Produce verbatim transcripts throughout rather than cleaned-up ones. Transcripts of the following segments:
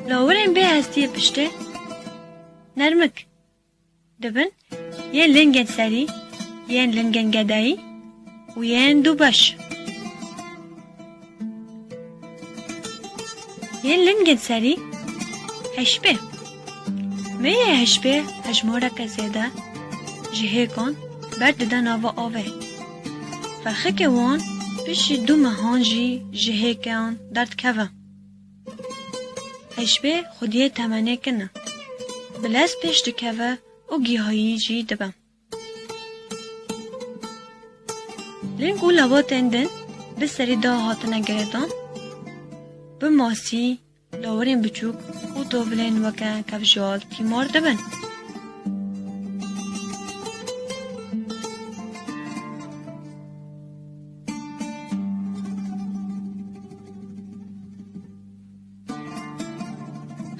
Lawirên bê hestiyê piştê nermik dibin yên lingên serî, yên lingên gedayî û yên dûbeş. Yên lingên serî hişbê. Mêyê hişbê hejmoreke zêde ji hêkan berdide nava avê. Ferxikê wan piştî du mehan jî ji hêkan derdikeve. Hişbê xwediyê temenê kin e. Bi lez pêş dikeve û gihayî jî dibe. Ling û lewatên din bi serî de hatine girêdan, bi masî, lawirên biçûk û tovilên weke kevjal tîmar dibin.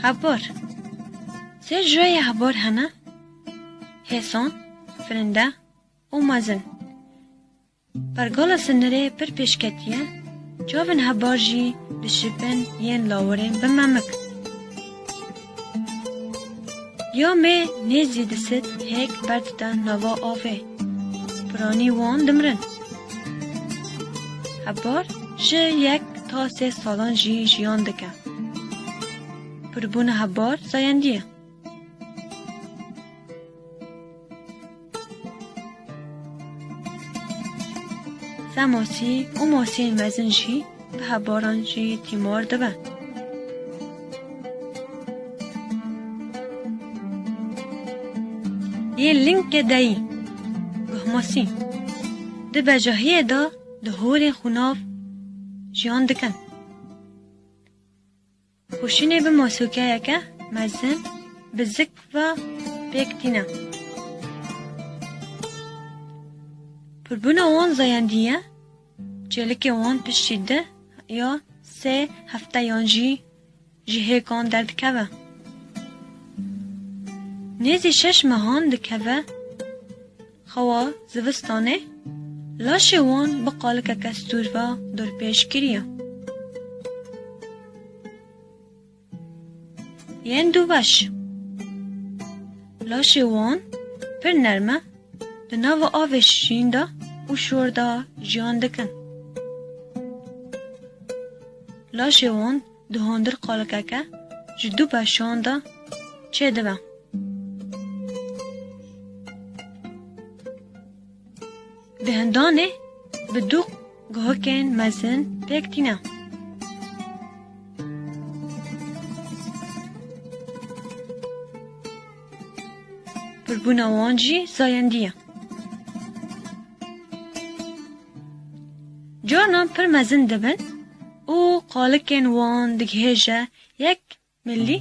Hebar. Sê cuyayê hebar hene: hêsan, firinde û mezin. Pergala sinirê pir pêşketiye, çavên hebar jî dişipin yên lawirên bi memik. Ya mê nêzî disit hêk berdide nava avê. Piranî wan dimirin. Hebar ji yek ta sê salan jî jiyan dike. Pirbûna hebar zayendî ye. Semasî û masiyên mezin jî bi hebaran jî tîmar dibe. Yê ling gedayî, guhmasî, di bejahiyê de di holên xûnav jiyan dikin. Xweşînê bi masokeyeke mezin bi zik ve pêk tîne. Pirbûna wan zayendî ye, çêlikê wan piştî di ya sê hefteyan jî ji hêkan derdikeve. Nêzî şeş mehan dikeve xewa zivistanê, laşê wan bi qalikeke stûr ve dorpêç kiriye. Yên dûbeş. Laşê wan pir nerm e, di nava avê şîn de û şor de jiyan dikin. Laşê wan di hundir qalikeke ji du beşan de çêdibe. Di hindanê bi du guhikên mezin pêk tîne. Pirbûna wan jî zayendî ye. Carinan pir mezin dibin û qalikên wan digihêje yek milî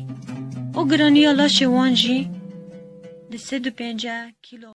û giraniya laşê wan jî di sed û pêncî kîlo.